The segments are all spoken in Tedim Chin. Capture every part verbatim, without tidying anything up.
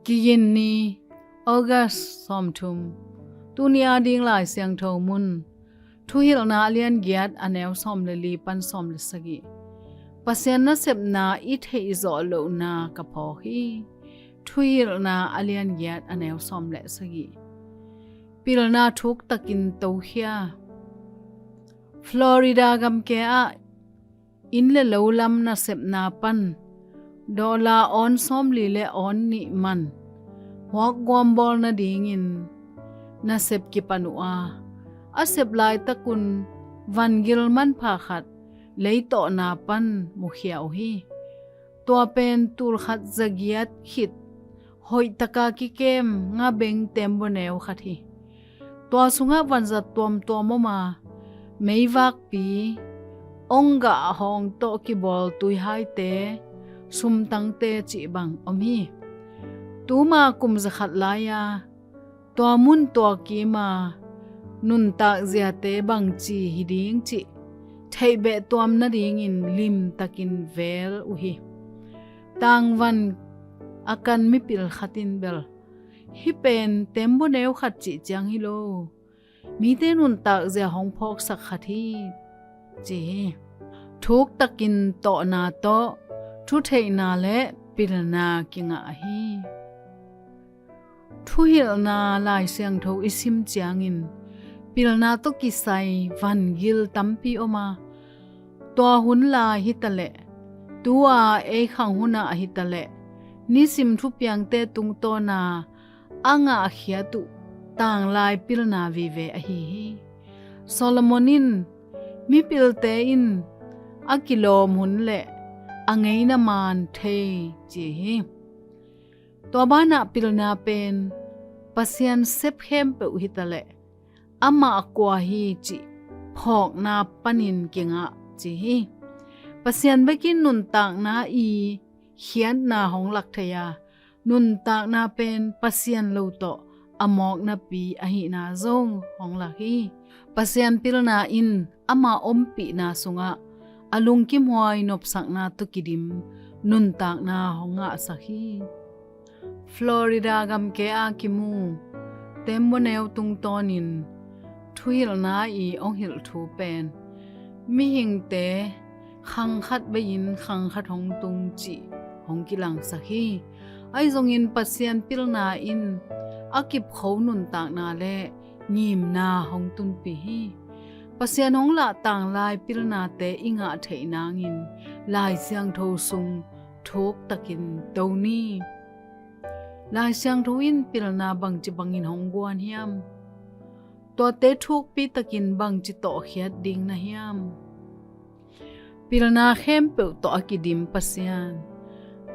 Kiginni, August sawmthum. Tuni a ding Lai Siangtho mun, Thuhilhna a lian giat a neu sawm le li pan sawm le sagih. Pasian nasepna i theih zawh lohna ka phawk hi. Thuhilhna a lian giat a neu sawm le sagih. Pilna thuktakin tokhia. Florida gamke ah inn le lo lam nasepna pan dollar awn sawmli le awn nih man huak guambawl nadingin nasep kipan uh a, a sep laitakun vangil manpha khat leitawhna pan mukhia uh hi. Tua pen tulkhat zagiat khit hoihtaka kikem ngabeng tembawneu khat hi. Tua sungah vanzat tuamtuam om a, meivakpi, onggah hawng tawh kibawl tuihaite, sumtangte cih bang om hi. Tuma kum zakhat lai-a tua mun tua kima nuntak ziate bangci hi ding cih theihbeh tuam nadingin limtakin vel uh hi. Tangvan a kan mipil khatin bel, hih pen tembawneu khat cih ciang hi lo, mite nuntak zia hong phawksak khat hi, ci hi. Thuktakin tawhna tawh thutheihna le pilna kingah hi. Thuhilhna Lai Siangtho i sim ciangin pilna tawh kisai vangil tampi om a, tua hun lai hitaleh, tua ei khang hunah hitaleh, nisim thupiangte tungtawna a ngahkhiat uh tanglai pilna vive ahi hi. Solomon in mipilte in a kilawm hun le a ngeina maan thei ci hi. Tua banah pilna pen Pasian sep khempeuh hitaleh amah kua hi cih phawkna panin kingah ci hi. Pasian bekin nuntakna i khiatna hong lak thei a, nuntakna pen Pasian lo tawh a mawknapi ahihna zong hong lak hi. Pasian pilna in ama ompihna sungah a lungkimhuai nopsakna tawh kidim nuntakna hong ngahsak hi. Florida gamke a kimu tembawneu tungtawnin thuhilhna i hong hilh thu pen mihingte khang khat bei-in khang khat hong tung cih hong kilangsak hi. Ahi zongin Pasian pilna in a kipkho nuntakna le ngimna hong tunpih hi. Pasian hong lah tanglai pilnate i ngah theih nangin Lai Siangtho sung thuktakin to ni. Lai Siangtho in pilna bangci bangin hong guan hiam? Tuate thukpi takin bangci tawhkhiat ding na hiam? Pilna khempeuh tawh a kidim Pasian,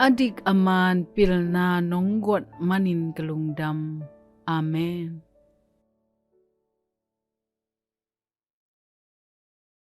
a dik a maan pilna nong guat manin ka lungdam. Amen.